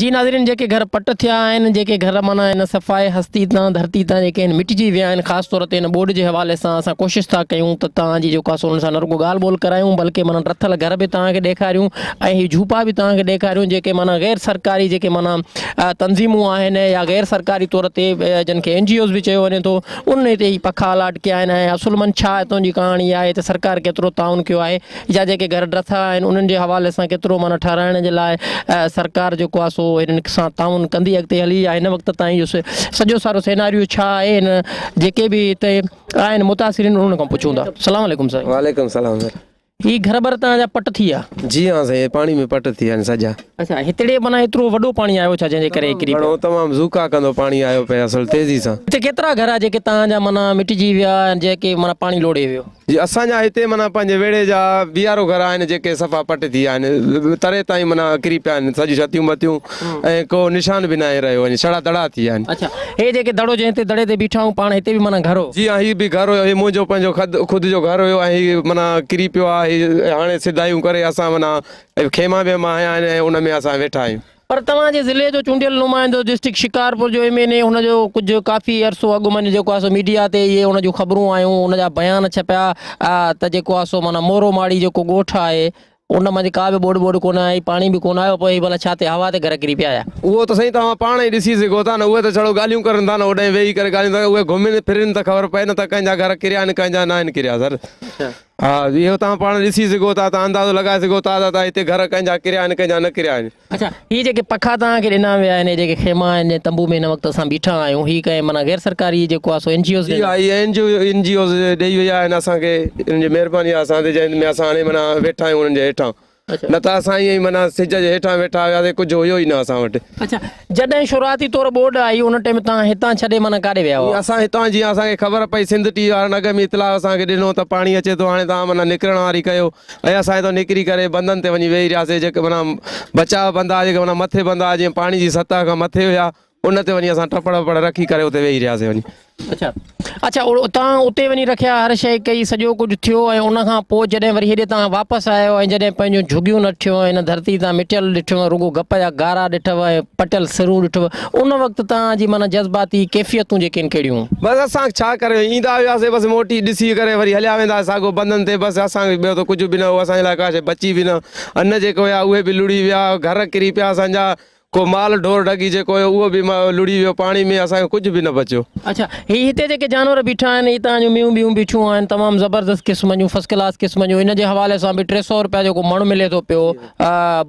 جي ناظرين جيڪي گهر پٽ ٿيا آهن جيڪي گهر معنيٰ هن صفائي هستي تان ڌرتي تان جيڪي آهن مٽجي ويا آهن خاص طور تي هن ٻوڏ جي حوالي سان اسان ڪوشش ٿا ڪيون ته توهان جي جيڪو آهي سو انهن سان نه رڳو ڳالهه ٻولهه ڪرايون بلڪه معنيٰ ڊٿل گهر به توهان کي ڏيکاريون ۽ هي جهوپا به توهان کي ڏيکاريون جيڪي معنيٰ غير سرڪاري جيڪي معنيٰ تنظيمون آهن يا غير سرڪاري طور تي جن کي اين جي اوز به چيو وڃي ٿو انهن هتي هي پکا الاٽ ڪيا آهن ۽ اصل من ڇا هتان جي ڪهاڻي آهي ته سرڪار ڪيترو تعاون ڪيو آهي يا جيڪي گهر ڊٿا آهن انهن جي حوالي سان ڪيترو معنيٰ ٺهرائڻ جي لاء سرڪار جيڪو آهي سو هنن سان تعاون ڪندي اڳتي هلي يا هن وقت تائين جو سڄو سارو سيناريو ڇا آهي هن جيڪي به هتي آهن متاثرين انهن کان پڇون ٿا السلام عليڪم سائين. وعليڪم السلام سر. هي گهر بر توهان جا پٽ ٿي ويا؟ جي ها سائين هي پاڻي ۾ پٽ ٿي ويا آهن سڄا. اڇا هتڙي معنيٰ ايترو وڏو پاڻي آيو ڇا جنهن جي ڪري هي ڪري پيا؟ گهڻو تمام زوڪا ڪندو پاڻي آيو پئي اصل تيزي سان. هتي ڪيترا گهر آهن جيڪي توهان جا معنيٰ مٽجي ويا جيڪي معنيٰ پاڻي لوڙهي ويو؟ جي اسان جا هتي معنيٰ پنهنجي ويڙهي جا ويهارو گهر آهن جيڪي صفا پٽ ٿي ويا آهن تري تائين معنيٰ ڪري پيا آهن سڄيون ڇتيون بتيون ۽ ڪو نشان به ناهي رهيو وڃي ڇڙا دڙا ٿي ويا آهن. اڇا هي جيڪي دڙو جنهن تي دڙي تي بيٺا آهيون پاڻ هتي به معنيٰ گهر هو. جي ها هي به گهر هيو هي منهنجو پنهنجو خد خود جو گهر هيو ۽ هي معنيٰ ڪري پيو آهي هي هاڻي سڌايون ڪري اسان معنيٰ خيما ويما هنيا آهن ۽ ان ۾ اسان ويٺا آهيون. پر توهان جي ضلعي جو چونڊيل نمائندو ڊسٽرڪٽ شڪارپور جو ايم اين اي هن جو ڪجهه ڪافي عرصو اڳ معنيٰ جيڪو آهي سو ميڊيا تي اهي ان جون خبرون آيون ان جا بيان ڇپيا ته جيڪو آهي سو معنيٰ مورو ماڙي جيڪو ڳوٺ آهي ان منجهه ڪا به ٻوڏ ٻوڏ ڪونه آئي پاڻي به ڪونه آيو پوء هي ڀلا ڇا تي هوا تي گهر ڪري پيا آيا. اهو ته سائين توهان پاڻ ئي ڏسي سگهو ٿا نه اهي ته ڇڙو ڳالهيون ڪرن ٿا نه اوڏانهن ويهي ڪري ڳالهيون ٿا ڪن اهي گهمن ڦرن ته خبر پئي نه ته ڪنهن جا گهر ڪريا آهن ڪنهن جا ناهن ڪريا سر ها اهو توهان پاڻ ڏسي سگهو ٿا توهان اندازو لڳائي سگهو ٿا ته هتي گهر ڪنهن جا ڪريا آهن ڪنهن جا نه ڪريا آهن. اڇا هي جيڪي پکا توهان کي ڏنا ويا آهن هي جيڪي خيما آهن جنهن تنبو ۾ هن وقت اسان بيٺا آهيون هي ڪنهن معنيٰ غير سرڪاري جيڪو آهي سو اين جي اوز جي ها هي اين جي اين جي اوز ڏئي ويا آهن اسان کي انهن جي مهرباني آهي اسان تي جنهن ۾ اسان هاڻي معنيٰ ويٺا آهيون انهن جي هيٺان نه ته اسان ائين ئي معنيٰ سج جي هيٺان ويٺا هياسي ڪجهه هيو ئي نه اسان وٽ. اڇا جڏهن شروعاتي طور ٻوڏ آئي ان ٽيم توهان هتان ڇڏي معنيٰ ڪاڏي ويا هئا؟ اسان هتان جيئن اسان کي خبر پئي سنڌ ٽي وي وارن اڳ ۾ اطلاع اسان کي ڏنو ته پاڻي اچي ٿو هاڻي توهان معنيٰ نڪرڻ واري ڪيو ۽ اسان هتان نڪري ڪري بندن تي وڃي ويهي رهياسين جيڪي معنيٰ بچاء بند آ جيڪي معنيٰ مٿي بند آ جيئن پاڻي جي سطح کان مٿي هيا ان تي وڃي اسان ٽپڙ وپڙ رکي ڪري اتي ويهي رهياسين وڃي. اڇا اڇا توهان اتي وڃي رکيا هر شيء ڪئي سڄو ڪجهه ٿيو ۽ ان کان پوء جڏهن وري هيڏي توهان واپس آيو ۽ جڏهن پنهنجون جهڳيون ڏٺيون ۽ هن ڌرتي تان مٽيل ڏٺيون رڳو گپ جا گارا ڏٺو ۽ پٽيل سرون ڏٺو ان وقت توهان جي معنيٰ جذباتي ڪيفيتون جيڪي آهن ڪهڙيون هيون؟ بس اسان ڇا ڪري ايندا هياسي بس موٽي ڏسي ڪري وري هليا ويندا هئاسي ساڳو بندن تي بس اسان کي ٻيو ته ڪجهه به نه هو اسان جي لاء ڪا شيء بچي به نه ان جيڪو هيا اهي به لڙهي ويا گهر ڪري پيا اسان جا ڪو مال ڍور ڍڳي جيڪو هيو اهو به لڙهي ويو پاڻي ۾ اسان کي ڪجهه به نه بچيو. اڇا هي هتي جيڪي جانور بيٺا آهن هي توهان جون مينهون ٻيون بيٺيون آهن تمام زبردست قسم جون فرسٽ ڪلاس قسم جون ان جي حوالي سان به 300 رپيا جيڪو مڻ ملي ٿو پيو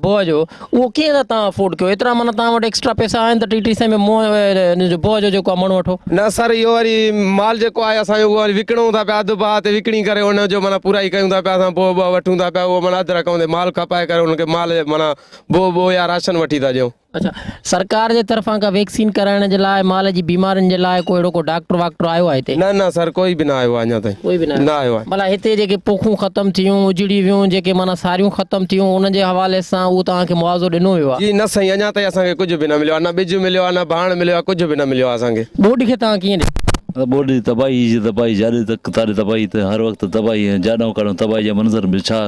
بوهه جو اهو ڪيئن ٿا توهان افورڊ ڪيو ايترا معنيٰ توهان وٽ ايڪسٽرا پئسا آهن ته ٽي ٽي سئي ۾ منهن جو بوهه جو جيڪو آهي مڻ وٺو. نه سر اهو وري مال جيڪو آهي اسان جو اهو وري وڪڻون ٿا پيا اڌ باهه تي وڪڻي ڪري ان جو معنيٰ پورائي ڪيون ٿا پيا اسان بوهه ٻوهه وٺون ٿا پيا اهو معنيٰ اڌ رقم تي مال کپائي ڪري انهن کي مال معنيٰ بوهه ٻوهه يا راشن وٺي ٿا ڏيون. اڇا سرڪار جي طرفان ڪا ويڪسين ڪرائڻ جي لاء مال جي بيمارين جي لاء ڪو اهڙو ڪو ڊاڪٽر واڪٽر آيو آهي هتي؟ نه نه سر ڪوئي به نه آيو آهي اڃا تائين. ڪوئي به نه آيو آهي. ڀلا هتي جيڪي پوکون ختم ٿيون اجڙي ويون جيڪي معنيٰ ساريون ختم ٿيون ان جي حوالي سان اهو توهان کي معاوضو ڏنو ويو آهي؟ جي نه سائين اڃا تائين اسان کي ڪجهه به نه مليو آهي نه ٻج مليو آهي نه ڀاڻ مليو آهي ڪجهه به نه مليو آهي اسان کي. ٻوڏ کي توهان ڪيئن ڏسو؟ ٻوڏ جي تباهي جي تباهي جاڏي تڪ تاڏي تباهي ته هر وقت تباهي ۽ جاڏانهن ڪاڏانهن تباهي جا منظر به ڇا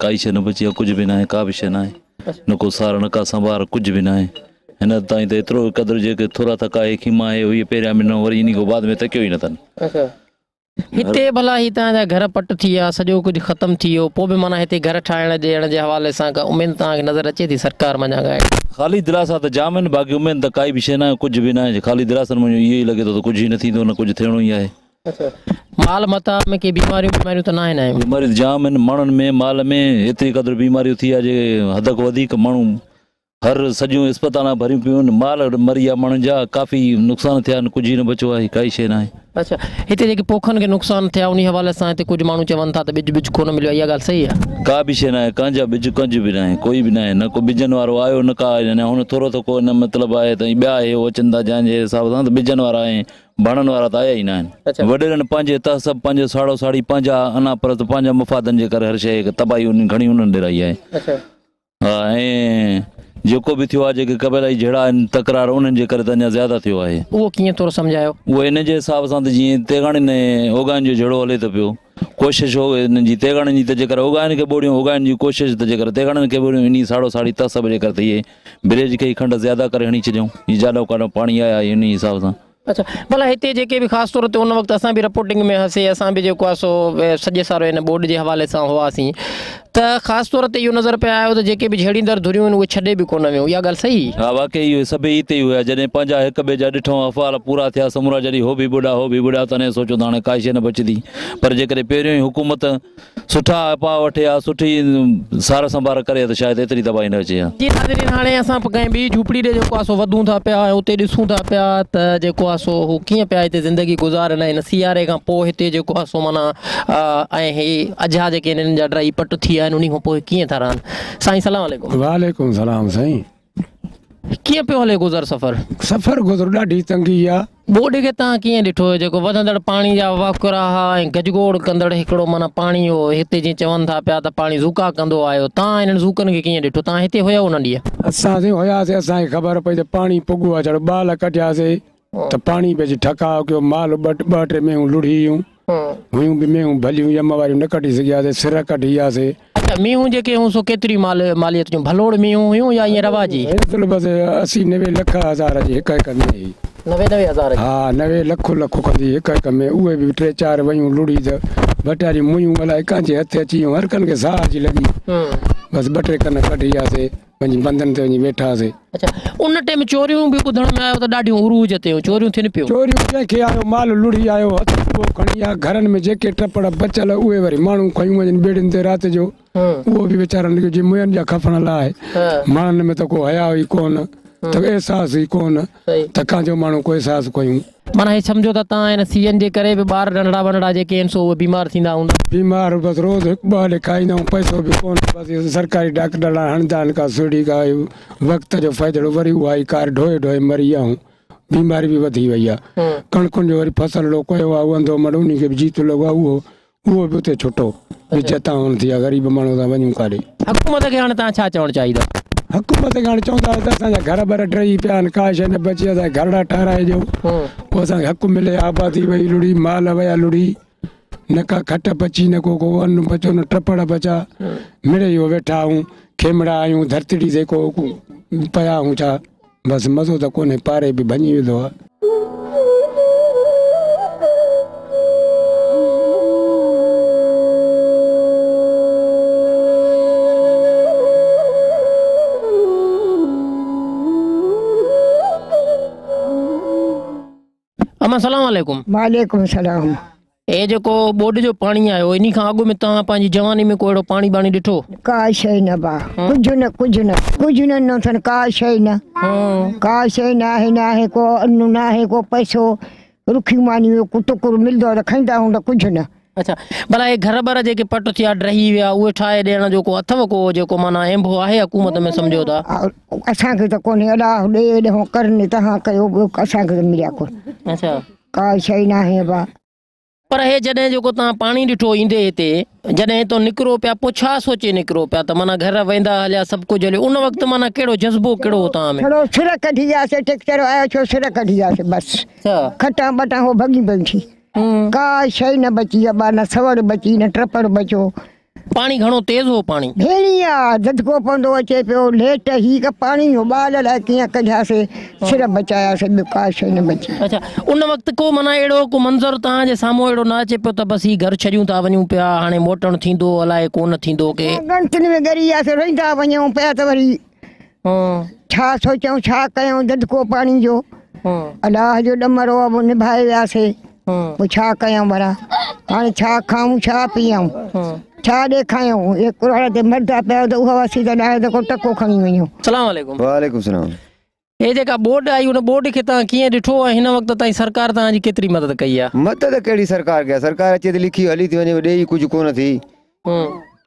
ڪائي شيء نه بچي آهي ڪجهه به ناهي ڪا به شيء ناهي نه ڪو سار نه ڪا سنڀار ڪجهه به ناهي هن حد تائين ته ايترو قدر جيڪي ٿورا ٿڪا هي خيما هي اهي پهريان به نه وري انهي کان بعد ۾ تڪيو ئي نه اٿن. هتي ڀلا هي توهان جا گهر پٽ ٿي ويا سڄو ڪجهه ختم ٿي ويو پوء به معنيٰ هتي گهر ٺاهڻ ڏيڻ جي حوالي سان ڪا اميد توهان کي نظر اچي ٿي سرڪار منجهان ڪا اهڙي. خالي دلاسا ته جام آهن باقي اميد ته ڪائي به شيء ناهي ڪجهه به ناهي خالي دلاسن منجهان اهو ئي لڳي ٿو ته ڪجهه ئي نه ٿيندو نه ڪجهه ٿيڻو ئي آهي. مال متاع ۾ ڪي بيماريون بيماريون ته ناهن آيون؟ بيماريون ته جام آهن ماڻهن ۾ مال ۾ ايتري قدر بيماريون ٿي آهي جي حد کان وڌيڪ ماڻهو هر سڄيون اسپتالان ڀريون پيون آهن مال مري ويا ماڻهن جا ڪافي نقصان ٿيا آهن ڪجهه ئي نه بچيو آهي ڪائي شيء ناهي. اڇا هتي جيڪي پوکن کي نقصان ٿيا انهي حوالي سان هتي ڪجهه ماڻهو چون ٿا ته ٻج ٻج ڪونه مليو آهي اها ڳالهه صحيح آهي؟ ڪا به شيء ناهي ڪنهن جا ٻج ڪنهن جو به ناهي ڪوئي به ناهي نه ڪو ٻجن وارو آيو نه ڪا هن ٿورو ٿو ڪو نه مطلب آهي ته ٻيا هي اچن ٿا جنهن جي حساب سان ته ٻجن وارا ۽ ڀاڻن وارا ته آيا ئي ناهن. وڏيرن پنهنجي تعصب، پنهنجي ساڙو ساڙي، پنهنجا انا پرست، پنهنجا مفادن جي ڪري هر شيء تباهي انهن گهڻي انهن ڏرائي آهي. ها ۽ جيڪو به ٿيو آهي جيڪي قبيلائي جهيڙا آهن تڪرار انهن جي ڪري ته اڃا زياده ٿيو آهي. اهو ڪيئن ٿورو سمجهايو. اهو ان جي حساب سان ته جيئن تيغاڻين ۽ اوڳاين جو جهيڙو هلي ٿو پيو ڪوشش هو انهن جي تيغاڻين جي ته جيڪر اوڳاين کي ٻوڙيون اوڳاين جي ڪوشش ته جيڪر تيغاڻين کي ٻوڙيون انهي ساڙو ساڙي تعصب جي ڪري ته اهي بريج کي ئي کنڊ زياده ڪري هڻي ڇڏيائون جيئن جاڏو ڪاڏو پاڻي آيا انهي حساب سان. اڇا ڀلا هتي جيڪي به خاص طور تي ان وقت اسان به رپورٽنگ ۾ هئاسي اسان به جيڪو آهي سو سڄي سارو هن ٻوڏ جي حوالي سان هئاسين ته خاص طور تي اهو نظر پئي آيو ته جيڪي به جهيڙيندڙ ڌريون آهن اهي ڇڏي به ڪونه ويون اها ڳالهه صحيح ها واقعي اهي سڀئي اتي ئي هيا جڏهن پنهنجا هڪ ٻئي جا ڏٺئون افعال پورا ٿيا سمورا جڏهن هو به ٻڏا هو به ٻڏا تڏهن سوچيو ته هاڻي ڪا شيء نه بچندي پر جيڪڏهن پهريون ئي حڪومت سٺا اپاء وٺي ها، سٺي سار سنڀار ڪري ها ته شايد ايتري تباهي نه اچي ها. جي ناظرين هاڻي اسان ڪنهن ٻي جهوپڙي ڏي جيڪو آهي سو وڌون ٿا پيا ۽ اتي ڏسون ٿا پيا ته جيڪو آهي سو هو ڪيئن پيا هتي زندگي گذارن ۽ هن سياري کان پوء هتي جيڪو آهي سو معنيٰ ۽ هي اجها جيڪي هنن جا ڊهي پٽ ٿي ويا آهن انهي کان پوء ڪيئن ٿا رهن. سائين سلام عليڪم. وعليڪم سلام سائين. ڪيئن پيو هلي گذر سفر؟ سفر گذر ڏاڍي تنگي آ. ٻوڏ کي توهان ڪيئن ڏٺو؟ جيڪو وڌندڙ پاڻي جا وهڪرا ها ۽ گجگوڙ ڪندڙ هڪڙو معنيٰ پاڻي هو، هتي جيئن چون ٿا پيا ته پاڻي زوڪا ڪندو آيو، توهان انهن زوڪن کي ڪيئن ڏٺو؟ توهان هتي هيؤ انهن ڏينهن؟ اسان سائين هياسين، اسان کي خبر پئي ته پاڻي پڳو آ، ڇڙو ٻال ڪڍياسين ته پاڻي پئجي ٺڪاء ڪيو، مال ٻه ٽي مينهون لڙهي ويون. هيون به مينهون ڀليون يم واريون نه ڪڍي سگهياسي، سر ڪڍي وياسي. اڇا مينهون جيڪي هيون سو ڪيتري مال ماليت جون ڀلوڙ مينهون هيون يا ائين رواجي؟ اصل بس 80 90 لک هزار جي هڪ هڪ مينهن هئي. 90 90 هزار جي؟ ها 90 لک لک ڪندي هڪ هڪ مينهن، اهي به ٽي چار ويون لڙهي ته ڀٽاريون مينهون الائي ڪنهن جي هٿ اچي ويون، هر ڪنهن کي ساهه جي لڳي، بس ٻه ٽي ڪن ڪڍي وياسي. وڃي بندن تي وڃي ويٺاسي. اڇا ان ٽيم چوريون به ٻڌڻ ۾ آيو ته ڏاڍيون عروج تي هيون چوريون ٿين پيون. چوريون ڪنهن کي آيو مال لڙهي آيو هٿ اهو کڻي آ گهرن ۾ جيڪي ٽپڙ بچل اهي وري ماڻهو کنيون وڃن ٻيڙين تي رات جو اهو به ويچارن کي جي مئن جا کفن لاء ماڻهن ۾ ته ڪو حياء ئي ڪونه ته احساس ئي ڪونه ته ڪانجو ماڻهو ڪو احساس ڪيون. معنيٰ هي سمجهو ته تان هن سيئن جي ڪري به ٻار ننڍڙا ٻنڍڙا جيڪي آهن سو اهي بيمار ٿيندا هوندا. بيمار بس روز هڪ ٻه هلي کائيندا آهيون پئسو به ڪونه بس اهي سرڪاري ڊاڪٽر هڻندا آهن ڪا سوڙهي ڪا وقت جو فائدڙو وري اها ئي ڪار ڍوئي ڍوئي مري ويا آهيون بيماري به وڌي وئي آهي ڪڻڪن جو وري فصل ڙو ڪيو آهي اهو انڌو مڙ انهي کي به جيت لڳو آهي اهو اهو به اتي ڇٽو وچ تان هن ٿي ويا غريب ماڻهو اسان وڃون ڪاڏي. حڪومت کي هاڻي توهان ڇا چوڻ چاهيندا؟ حڪومت کي هاڻي چوندا ته اسان جا گهر ٻر ڊهي پيا آهن ڪا شيء نه بچي اسان کي گهرڙا ٺهرائي ڏيو پوء اسان کي حق ملي آبادي وئي لڙهي مال ويا لڙهي نه ڪا کٽ بچي نه ڪو ڪو ان بچو نه ٽپڙ بچا مڙئي اهو ويٺا آهيون کيمڙا آهيون ڌرتڙي تي ڪو پيا آهيون ڇا بس مزو ته ڪونهي پاري به ڀڃي وڌو آهي. امان سلام عليڪم. وعليڪم سلام. هي جيڪو ٻوڏ جو پاڻي آيو انهي کان اڳ ۾ توهان پنهنجي جواني ۾ ڪو اهڙو پاڻي ٻاڻي ڏٺو؟ ڪا شيء نه با ڪجهه نه ڪجهه نه ڪجهه نه ڏنو اٿن ڪا شيء نه ڪا شيء نه آهي نه آهي ڪو ان نه آهي ڪو پئسو رکي ماني جو ٽڪر ملندو ته کائيندا آهيون ته ڪجهه نه. اڇا ڀلا هي گهر ٻر جيڪي پٽ ٿيا ڊهي ويا اهي ٺاهي ڏيڻ جو ڪو اٿو ڪو جيڪو معنيٰ اينڀو آهي حڪومت ۾ سمجهو ٿا. اسان کي ته ڪونهي الله ڏي ڏهون ڪرن تهان ڪيو ٻيو اسان کي ته مليا ڪونه. اڇا. ڪا شيء ناهي ابا. پر هي جڏهن جيڪو توهان پاڻي ڏٺو ايندي هتي جڏهن هتو نڪرو پيا پوء ڇا سوچي نڪرو پيا ته معنيٰ گهر ويندا هليا سڀ ڪجهه هليو ان وقت معنيٰ ڪهڙو جذبو ڪهڙو هو توهان ۾. ڇڙو سر ڪڍي وياسي ٽيڪٽر آيو ڇو سر ڪڍي وياسي بس کٽان ٻٽان هو ڀڳي پيون ٿي ڪا شيء نه بچي ابا نه سوڙ بچي نه ٽپڙ بچو. پاڻي گهڻو تيز هو پاڻي. ڀيڻي آ ڌڌڪو پوندو اچي پيو ليٽ هي ڪه پاڻي جو ٻال الائي ڪيئن ڪڍياسي سر بچاياسي ٻيو ڪا شيء نه بچي. اڇا ان وقت ڪو معنيٰ اهڙو ڪو منظر توهان جي سامهون اهڙو نه اچي پيو ته بس هي گهر ڇڏيون ٿا وڃون پيا هاڻي موٽڻ ٿيندو الائي ڪو نه ٿيندو ڪي. ڳڻتين ۾ ڳري وياسي روئيندا وڃون پيا ته وري ڇا سوچيون ڇا ڪيون ڌڌڪو پاڻي جو الله جو ڏمر هو اهو نڀائي وياسي پوء ڇا ڪيون ڀلا هاڻي ڇا کائون ڇا پيئون ڇا ڏيکايون هي ڪراڙ تي مردا پيا ته اها وسي ته ناهي ته ڪو ٽڪو کڻي وڃون. السلام عليڪم. وعليڪم السلام. هي جيڪا ٻوڏ آئي ان ٻوڏ کي توهان ڪيئن ڏٺو ۽ هن وقت تائين سرڪار توهان جي ڪيتري مدد ڪئي آهي؟ مدد ڪهڙي سرڪار ڪئي آهي سرڪار اچي ٿي لکي هلي ٿي وڃي ڏئي ڪجهه ڪونه ٿي.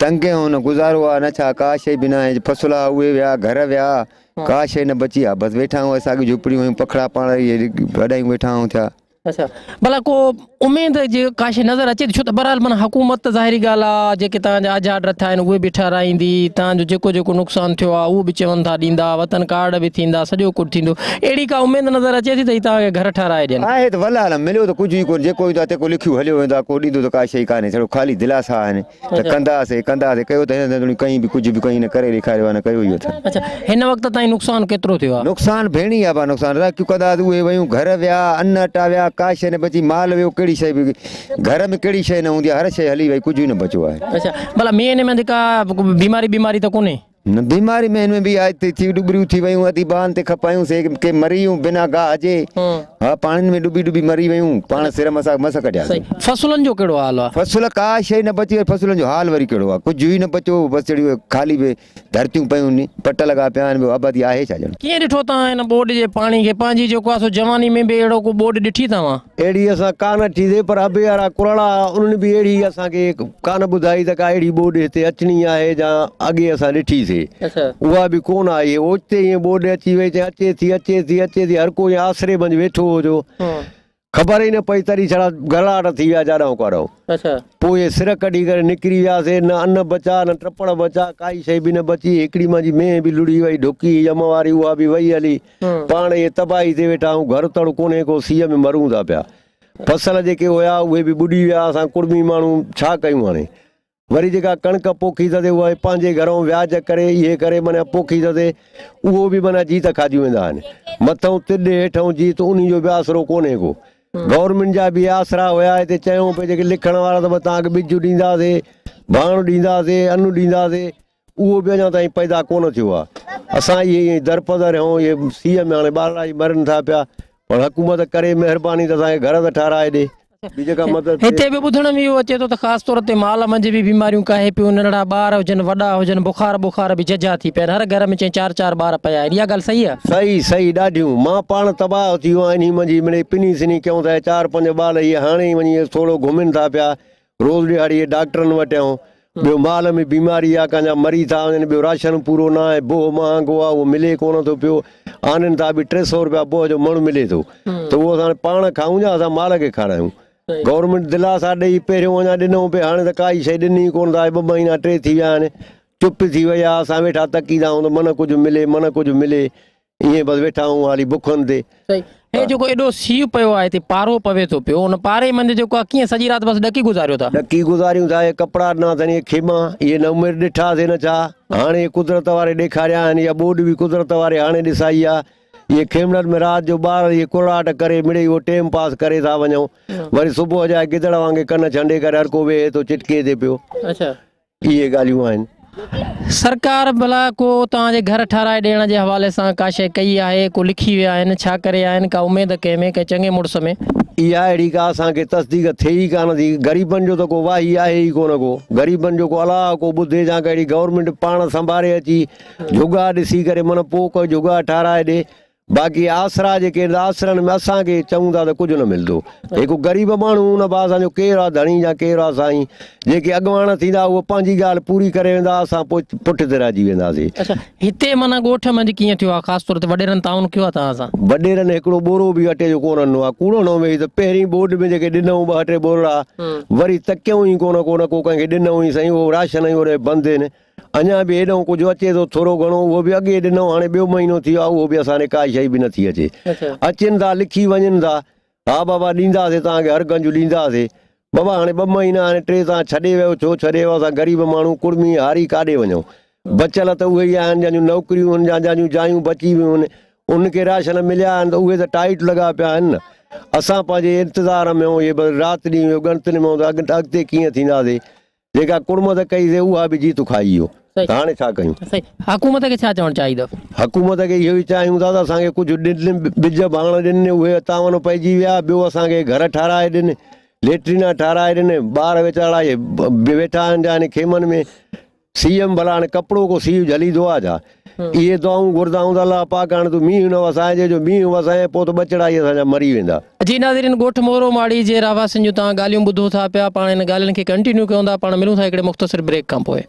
تنگ هون نه گذارو آ نه ڇا ڪا شيء به ناهي فصل آ اهي ويا گهر ويا ڪا شيء نه بچي آ بس ويٺا آهيون ساڳيون جهوپڙيون هيون پکڙا پاڻ اهي وڏايون ويٺا آهيون ٿيا. اڇا ڀلا ڪو اميد جي ڪا شيء نظر اچي ٿي ڇو ته بهرحال معنيٰ حڪومت ته ظاهري ڳالهه آ جيڪي توهان جا اجها ڊرٿا آهن اهي به ٺهرائيندي توهان جو جيڪو جيڪو نقصان ٿيو آ اهو به چون ٿا ڏيندا وطن ڪارڊ به ٿيندا سڄو ڪجهه ٿيندو اهڙي ڪا اميد نظر اچي ٿي ته هي توهان کي گهر ٺهرائي ڏين. آهي ته والله اعلم مليو ته ڪجهه ئي ڪونه جيڪو ايندو آ تيڪو لکيو هليو ويندو آ ڪو ڏيندو ته ڪا شيء ڪانهي ڇڙو خالي دلاسا آهن ته ڪنداسي ڪنداسي ڪيو ته هن تائين ڪنهن به ڪجهه به ڪنهن نه ڪري ڏيکاريو آ نه ڪيو ئي اٿن. اڇا هن وقت تائين نقصان ڪيترو ٿيو آ؟ نقصان ڀيڻي آ با نقصان راکيون ڪنداسي اهي ويون گهر ويا ان اٽا ويا ڪا شيء نه بچي مال ويو ڪهڙي شيء به گهر ۾ ڪهڙي شيء نه هوندي آ هر شيء هلي وئي ڪجهه ئي نه بچو آهي. اڇا ڀلا مينهن ۾ ڪا بيماري بيماري ته ڪونهي؟ نه بيماري ۾ هن ۾ به آئي ٿي ڏٻريون ٿي ويون اڌي ٻانهن تي کپايون سي ڪي مري ويون بنا گاهه جي ها پاڻين ۾ ڏٻي ڏٻي مري ويون پاڻ سر مسا مس ڪڍياسين. فصلن جو ڪهڙو حال آ؟ فصل ڪا شيء نه بچي فصلن جو حال وري ڪهڙو آ ڪجهه ئي نه بچو بس جهڙيون خالي به ڌرتيون پيون پٽ لڳا پيا آهن ٻيو آبادي آهي ڇا ڄڻ. ڪيئن ڏٺو توهان هن ٻوڏ جي پاڻي کي پنهنجي جيڪو آ سو جواني ۾ به اهڙو ڪو ٻوڏ ڏٺي توهان؟ اهڙي اسان ڪانه ڏٺي سي پر ابي وارا ڪرڙا انهن به اهڙي اسان کي ڪانه ٻڌائي ته ڪا اهڙي ٻوڏ هتي اچڻي آهي جا اڳي اسان ڏٺي سي اها به ڪونه آئي اوچتي ائين ٻوڏ اچي وئي چي اچي ٿي اچي ٿي اچي ٿي هر ڪو ائين آسري منجهه ويٺو هو جو خبر ئي نه پئي تڏهن ڇڙا گرڙاٽ ٿي ويا جاڏانهن ڪاڏانهن پوء اهي سر ڪڍي ڪري نڪري وياسي نه ان بچا نه ٽپڙ بچا ڪائي شيء به نه بچي هڪڙي منهنجي مينهن به لڙهي وئي ڍڪي يم واري اها به وئي هلي پاڻ اهي تباهي تي ويٺا آهيون، گهر تڙ ڪونهي ڪو، سيء ۾ مرون ٿا پيا. فصل جيڪي هيا اهي به ٻڏي ويا، اسان ڪڙمي ماڻهو ڇا ڪيون هاڻي. وري جيڪا ڪڻڪ پوکي اٿسي اها به پنهنجي گهرئون وياج ڪري اهي ڪري معنيٰ پوکي اٿسي، اهو به معنيٰ جيت کاڌيون ويندا آهن. مٿئون تڏ هيٺئون جيت انهي جو به آسرو ڪونهي ڪو. گورنمينٽ جا به آسرا هيا هتي چيائون پئي جيڪي لکڻ وارا ته توهان کي ٻج ڏينداسي، ڀاڻ ڏينداسي، ان ڏينداسي. اهو به اڃا تائين پيدا ڪونه ٿيو آهي. اسان اهي ائين درپدر آهيون، اهي سيء ۾ هاڻي ٻارڙا ئي مرن ٿا پيا، پر حڪومت ڪري مهرباني ته اسان کي گهر ته ٺهرائي ڏي، ٻي جيڪا مدد ٿئي. هتي به ٻڌڻ ۾ اهو اچي ٿو ته خاص طور تي مال منجهه به بيماريون ڪاهي پيون، ننڍڙا ٻار هجن، وڏا هجن، بخار بخار به جهجها ٿي پيا آهن، هر گهر ۾ چئين چار چار ٻار پيا آهن، اها ڳالهه صحيح آهي؟ صحيح صحيح ڏاڍيون، مان پاڻ تباهه ٿي ويو آهيان انهي منجهه مڙئي پني سني ڪيون ٿا، چار پنج ٻال اهي هاڻي ئي وڃي ٿورو گهمن ٿا پيا، روز ڏهاڙي ڊاڪٽرن وٽ آهيون، ٻيو مال ۾ بيماري آ ڪنهن جا مري ٿا وڃن، ٻيو راشن پورو نه آهي، بوهه مهانگو آ اهو ملي ڪونه ٿو پيو، آڻين ٿا به 300 روپيا بوهه جو مڻ ملي ٿو ته اهو اسان پاڻ کائون يا اسان مال کي کارايون. گورنمينٽ دلاسا ڏئي پهريون اڃا ڏنئون پئي هاڻي ته ڪائي شيء ڏني ئي ڪونه ٿا، ٻه مهينا ٽي ٿي ويا آهن چپ ٿي وئي آ، اسان ويٺا تڪيندا آهيون ته من ڪجهه ملي من ڪجهه ملي. ائين بس ويٺا آهيون حالي بکن تي. سائين هي جيڪو ايڏو سيء پيو آهي هتي پارو پوي ٿو پيو ان پاري منجهه جيڪو آهي ڪيئن سڄي رات بس ڏڪي گذاريو ٿا. ڏڪي گذاريون ٿا اهي ڪپڙا ڏنا اٿن اهي خيما اهي نه عمر ڏٺا سي نه ڇا هاڻي اهي قدرت واري ڏيکاريا آهن يا ٻوڏ به قدرت واري هاڻي ڏسائي آهي اهي خيمڙن ۾ رات جو ٻار اهي ڪرڙاٽ ڪري مڙئي اهو ٽيم پاس ڪري ٿا وڃون وري صبح جا گدڙ وانگي ڪن ڇنڊي ڪري هر ڪو ويهي ٿو چٽڪي تي پيو. اڇا. اهي ڳالهيون آهن. سرڪار ڀلا ڪو توهان جي گهر ٺهرائي ڏيڻ جي حوالي سان ڪا شيء ڪئي آهي، ڪو لکي ويا آهن، ڇا ڪري آيا آهن، ڪا اميد ڪنهن ۾ ڪنهن چڱي مڙس ۾؟ اها اهڙي ڪا اسان کي تصديق ٿئي ئي ڪانه ٿي. غريبن جو ته ڪو واهي آهي ئي ڪونه ڪو. غريبن جو ڪو الله ڪو ٻڌي جا ڪا اهڙي گورنمينٽ پاڻ سنڀاري اچي جهڳا ڏسي ڪري من پوء ڪو جهڳا ٺهرائي ڏي. باقي آسرا جيڪي آهن آسرن ۾ اسان کي چئون ٿا ته ڪجهه نه ملندو. هڪ غريب ماڻهو ان با اسان جو ڪير آ ڌڻي يا ڪير آ سائين. جيڪي اڳواڻ ٿيندا اهي پنهنجي ڳالهه پوري ڪري ويندا اسان پوء پٺ تي رهجي وينداسين. اڇا هتي معنيٰ ڳوٺ منجهه ڪيئن ٿيو آ خاص طور تي وڏيرن تعاون ڪيو آ توهان سان؟ وڏيرن هڪڙو ٻورو به اٽي جو ڪونه ڏنو آ. ڪوڙو نه ويهي ته پهرين ٻوڏ ۾ جيڪي ڏنئون ٻه ٽي ٻورڙا وري تڪيائون ئي ڪونه ڪو نه ڪو ڪنهن کي ڏنئون ئي سائين اهو راشن ئي اوڏي بند آهن. اڃا به هيڏانهن ڪجهه اچي ٿو ٿورو گهڻو اهو به اڳي ڏنو هاڻي ٻيو مهينو ٿي ويو آهي اهو به اسان ڏي ڪائي شيء به نٿي اچي. اچن ٿا لکي وڃن ٿا ها بابا ڏينداسين توهان کي هر گنج ڏينداسين بابا هاڻي ٻه مهينا هاڻي ٽي توهان ڇڏي ويو ڇو ڇڏي ويو اسان غريب ماڻهو ڪڙمي هاري ڪاڏي وڃون بچيل ته اهي ئي آهن جن جون نوڪريون آهن يا جن جون جايون بچي ويون آهن انهن کي راشن مليا آهن ته اهي ته ٽائيٽ لڳا پيا آهن نه اسان پنهنجي انتظار ۾ آهيون اهي بس رات ڏينهن اهو ڳڻتين ۾ آهيون ته اڳتي ڪيئن ٿينداسين جيڪا ڪڙمت ڪئي سي اها به جيت کائي ويو ته هاڻي ڇا ڪيون. سائين حڪومت کي ڇا چوڻ چاهيندؤ؟ حڪومت کي اهو ئي چاهيون ٿا ته اسان کي ڪجهه ڏن، ٻج ڀاڻ ڏن، اهي تعاون پئجي ويا، ٻيو اسان کي گهر ٺهرائي ڏن، ليٽرينا ٺهرائي ڏن، ٻار ويچارا اهي ويٺا آهن جا هن خيمن ۾ سيء ۾ ڀلا هاڻي ڪپڙو ڪو سيء جهليندو آهي ڇا؟ اهي دعائون گهرندا آهيون ته الله پاڪ هاڻي تون مينهن نه وسائجي جو مينهن وسائين پوء ته ٻچڙا ئي اسان جا مري ويندا. جي ناظرين ڳوٺ مورو ماڙي جي رهواسين جون توهان ڳالهيون ٻڌو ٿا پيا پاڻ ان ڳالهين کي ڪنٽينيو ڪيون ٿا پاڻ ملون ٿا هڪڙي مختصر بريڪ کان پوء.